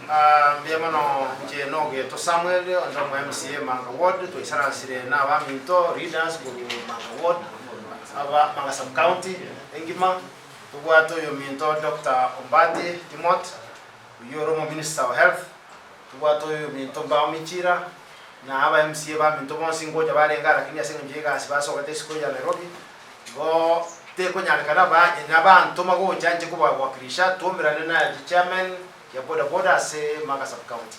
Mbuya mono inche nogeto Samuel, onde omo MCA Manga Ward, twaisaransire na abaminto leaders korwa Manga Ward, aba Manga Sub County engima, tobwate oyominto Doctor Ombati Timothy, oyio ore omo Minister o Health, tobwate oyominto Mbao Michira, na aba MCA baminto bonsi ngocha barenge aa lakini ase eng'encho y'egasi basogete isiko ya Nairobi, igo tekonyarekana ba nabantoma gocha inche kobawakilisha, twaumerane na chichairman ya boda boda ase Manga Sub County.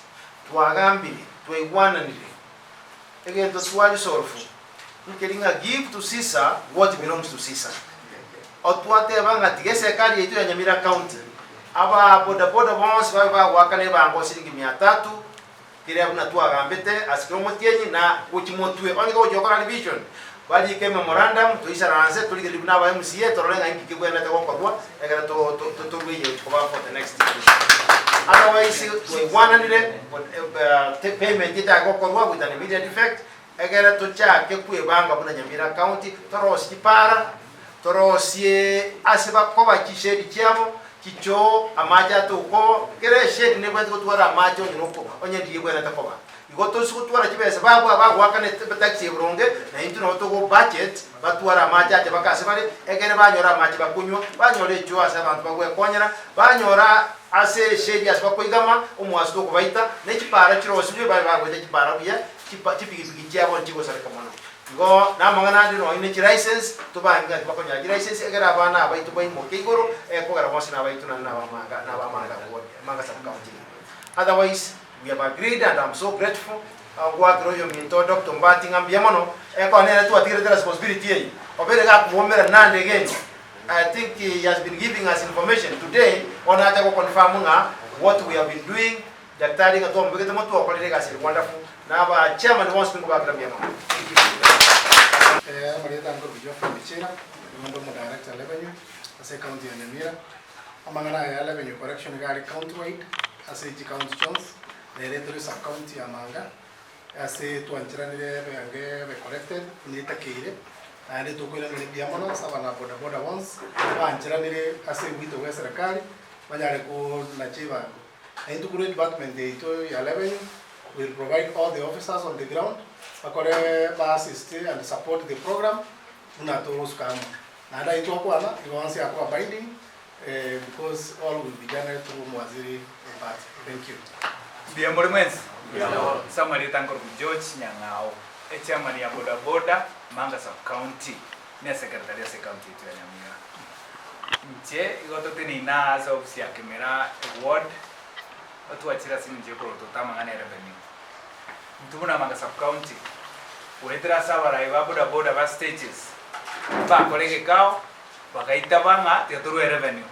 Twagambire, twaigwananire, egento twa resolve nkeri ng'a give to Caesar what belongs to Caesar. Otwateba ng'a tiga eserikali yaito ya Nyamira County, aba boda boda bonsi babe bagoakana ebango siringi mia tatu, keria buna twagambete ase kera omotienyi na gochia motwe onye togochia gokora revision, barike ememorandum toisaranse torigererie buna aba MCA torore ng'a inki kebwenerete gokorwa ekero to to torue eye gochia koba for the next edition. Otherwise twaigwananire payment etake gokorwa with an immediate effect egere tochake kwebanga buna Nyamira County torosie chipara, torosie ase bakoba chishedi chiabo, chichoo, amache atokoo, kera eshedi nebwenerete gotwara amache onye noko onye ndiria ebwenerete koba. Igo tosi gotwara chibesa babua bagoakana etaxi eye boronge, na intwe nabo togo budget batware amache ache baka ase bare, egere banyore amache bakonywa, banyore echoo ase abanto bagwekonyera, banyora ase eshedi ase bakoigama, omoaso tokobaita, ne chipara chirosiwe babe bagoeta chipara buya, chipa chipigipigi chiabo nchigosareka mono. Igo namang'ana ande nonye ne chilicense, tobange ng'a tibakonyora chilicense egere abana aba baito baimoke igoro, ekogera bonsi nabaito naende nabamanga nabamanga ward Manga sub county. Otherwise we have agreed and I'm so grateful goakera oyominto Doctor Ombati ng'a mbuya mono, ekero nere twatigerete responsibility eye, obeire gakobomerana nande again, I think he has been giving us information today, bono acha go confirm ng'a what we have been doing, Daktari ng'a twamobegete motwe okorire egasi ere wonderful, na aba chairman bonsi nigo bakera mbuya mono. Thank you. Amarieta nkorokwa Geoffrey Michira, nigo nde omo-director revenue ase ecounty ya Nyamira. Amang'ana aya ya revenue collection iga are county wide ase chicounty chionsi, nere etore sub county ya Manga, ase twancheranire ebe ange ebe collected buna etakeire, naende tokoiraneria mbuya mono ase abana boda boda bonsi bancheranire ase obwito bwa eserekari banyare konacha ebango. Na intwe korwa edepartment yaito ya revenue, we will provide all the officers on the ground bakore ba assist and support the program buna togosuka amo. Naende ayio twakwana igo onsi akoba binding because all will be done through Mwaziri Ombati. Thank you. Mbuya more mwensi? Ase amarieta nkorokwa George Nyang'ao, echairman ya boda boda Manga sub county, ne secretary ase ecounty yaito ya Nyamira. Inche igo toteneine aa ase ofisi ya Kimera eward, otwachire ase eng'encho yokorotota amang'ana e revenue. Intwe buna Manga sub county, goetera ase abarai ba boda boda ba stages, mbakore egekao, Bagaitaba ng'a tiga torue revenue.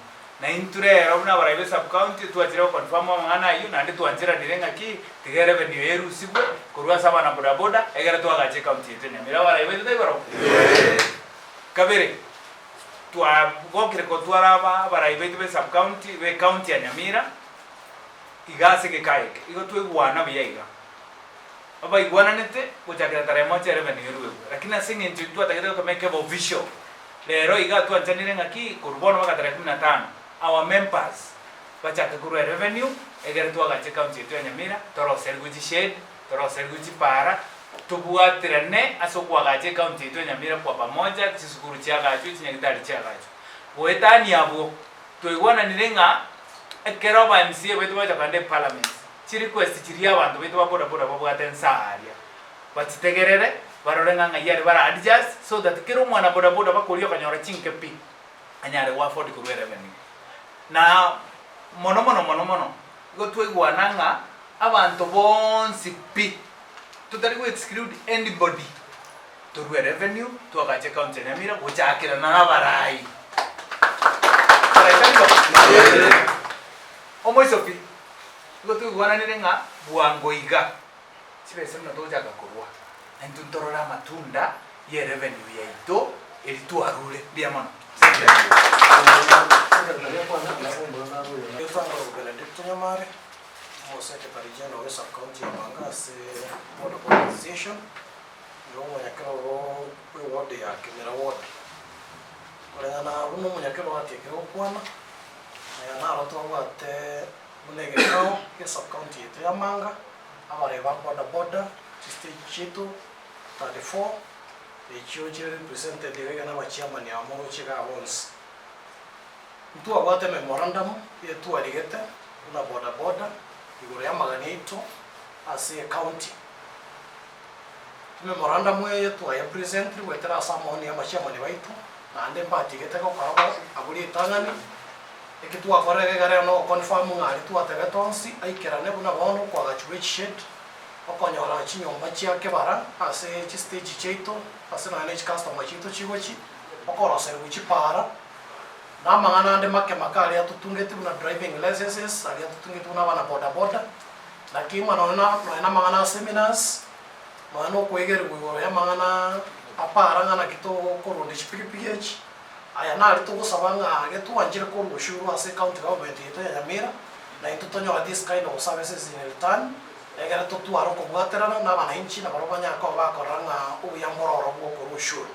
Na intwe rero buna abarai be sub county twachire go confirm amang'ana ayio naende twancheranire ng'a ki tiga erevenue eye erusigwe korwa ase abana boda boda egere twagache ecounty yaito ya Nyamira. Abarai baito tari barobwo? Kabere, twagokire kotwara aba abarai baito be sub county be ecounty ya Nyamira iga ase egeka eke. Igo twaigwana buya iga. Abaigwananete gochakera tarehe moja erevenue eruegwe. Lakini ase eng'encho ntwatagete gokemeka ebe official. Rero iga twanchanire ng'aki korwa bono mpaka tarehe kumi na tano our members bachake korwa erevenue egere twagache ecounty yaito ya Nyamira toroserigwe chished, toroserigwe chipara, tobwaterane ase okoagacha ecounty yaito ya Nyamira kwa pamoja, chisukuru chiagachwe, chinyagitari chiagachwe. Goetania abwo, twaigwananire ng'a ekero aba MCA baito bagocha kogenda eparliament, chirequest chiria abanto baito ba boda boda babwate nsa aria, Bachitegerere, barore ng'a ng'ai are bara adjust so that kera omwana boda boda bakoria okonyora chinke pi, anyare go afford korwa erevenue. Na mono mono mono mono, igo twaigwana ng'a abanto bonsi pi, totari go exclude anybody, torue revenue, twagache ecounty ya Nyamira gochakera na abarai. Abarai tari bo? Omoiso pi, igo twaigwananire ng'a bwango iga. Chibesa buna togochaka korwa, na intwe ntorore amatunda ye revenue yaito eri twarure. Mbuya mono. Benedicto Nyamare, Omosekretary General we Sub-County ya Manga ase Boda Boda Association, nigo omonyakerogo bwe ward ya Kimera Ward. Koreng'ana buna omonyakerogo atiekire gokwana, naro twabwate. Buna egekao gie sub-county yaito ya Manga, abarai ba boda boda chistage chiaito 34 echio chire represented iga iga na abachairman aba moroche igaa bonsi. Ntwabwate memorandum eye twarigete buna boda boda igoro y'amagani aito ase ecounty. Ememorandum eye twayepresentire goetera ase amaoni y'amachairman baito naende mbatigete gokora bo abwo ritang'ani. Eki twakorire iga rero nogoconfirm ng'a aria twatebete onsi aikerane buna bono okoagachwa echished, okonyora chinyomba chia kebara ase chistage chiaito ase nonya ne chicustomer chiaito chigochi, okoroserigwa chipara, na amang'ana ande make make aria atotungeti buna driving licenses, aria atotungeti buna abana boda boda, naki ng'a nonya na nonya na amang'ana a seminars, nonya na okoegerigwa igoro y'amang'ana apara ng'a naki tokorunda chipigipigi echi. Aya nario togosaba ng'a getwanchire korwa ushuru ase ecounty government yaito ya Nyamira, na intwe tonyore this kind of services in return, egere totware okobwaterana na abananchi na barabwo banyare koba bakorora ng'a obuya mboro oro bwa okorwa ushuru.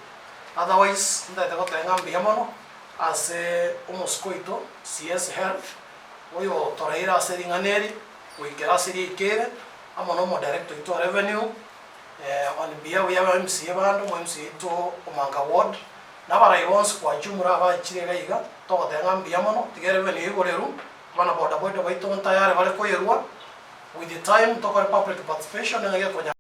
Otherwise, ntagete goteba ng'a mbuya mono ase omosike oito CS Health, oyotoraire ase ring'ana eri goikera ase riaikeire, amo na omodirector oito o revenue, on behalf ya aba MCA bande, omo MCA oito Omanga ward, Na abarai bonsi kwachumura abachire iga iga, togoteba ng'a mbuya mono, tiga erevenue eigoreru, abana bodaboda baito ntayare bare koyerua, with the time tokore public participation ng'a gekonya.